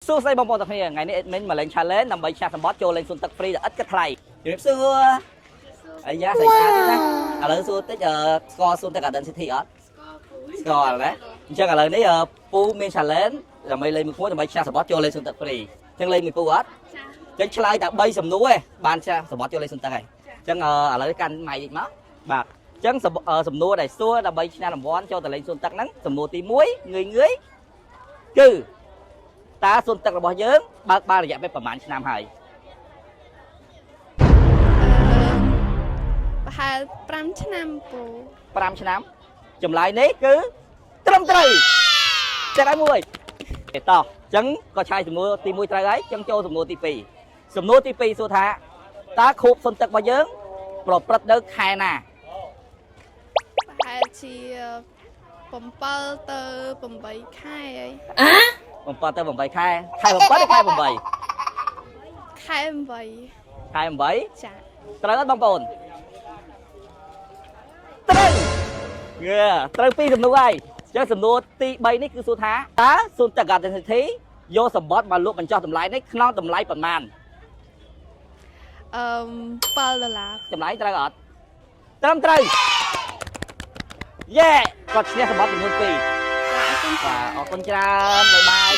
សួស្តីបងប្អូនទាំងគ្នាថ្ងៃនេះ admin មកលេង challenge ដើម្បីឈ្នះសម្បត្តិចូលលេងសួនទឹក free ដែលឥតគិតថ្លៃជំរាបសួរអាយ៉ាស្អីស្អាតទេណាឥឡូវសួរតិចអឺស្គាល់សួនទឹក Garden City អត់ ស្គាល់ពូ ស្គាល់ណាអញ្ចឹងឥឡូវនេះអឺពូមាន challenge ដើម្បីលេងមួយក្មួយដើម្បីឈ្នះសម្បត្តិចូលលេងសួនទឹក free អញ្ចឹងលេងមួយពូអត់ ចា អញ្ចឹងឆ្លើយតែ3សំណួរឯងបានឈ្នះសម្បត្តិចូលលេងសួនទឹកហើយអញ្ចឹងអឺឥឡូវកាន់ម៉ៃតិចមកបាទអញ្ចឹងសំអឺសំណួរដែលសួរដើម្បីឈ្នះរង្វាន់ចូលទៅលេងសួនទឹកហ្នឹងសំណួរទី1ងាយងាយគឺតើសួនទឹករបស់យើងបើកបានរយៈពេលប្រហែលឆ្នាំហើយ អឺប្រហែល5ឆ្នាំពូ 5ឆ្នាំចម្លើយនេះគឺត្រឹមត្រូវចាត់ឲ្យមួយទេតោះអញ្ចឹងក៏ឆ្លើយសំណួរទី1ត្រូវហើយអញ្ចឹងចូលសំណួរទី2សំណួរទី2សួរថាតើខួបសួនទឹករបស់យើង ប្រព្រឹត្តនៅខែណា ប្រហែលជា7ទៅ8ខែអី 7ទៅ8ខែខែ7ឬខែ8 ខែ8 ខែ8 ចា ត្រូវអត់បងប្អូនត្រូវយេត្រូវពីរសំណួរហើយអញ្ចឹងសំណួរទី3នេះគឺសួរថាតើសួនទឹក Garden City យកសម្បត្តិមកលក់បញ្ចុះតម្លៃនេះក្នុងតម្លៃប៉ុន្មាន អឺ7ដុល្លារ ចម្លើយត្រូវអត់ត្រឹមត្រូវយេគាត់ឈ្នះសម្បត្តិចំនួន2 ចាអរគុណ បាទអរគុណច្រើន bye bye.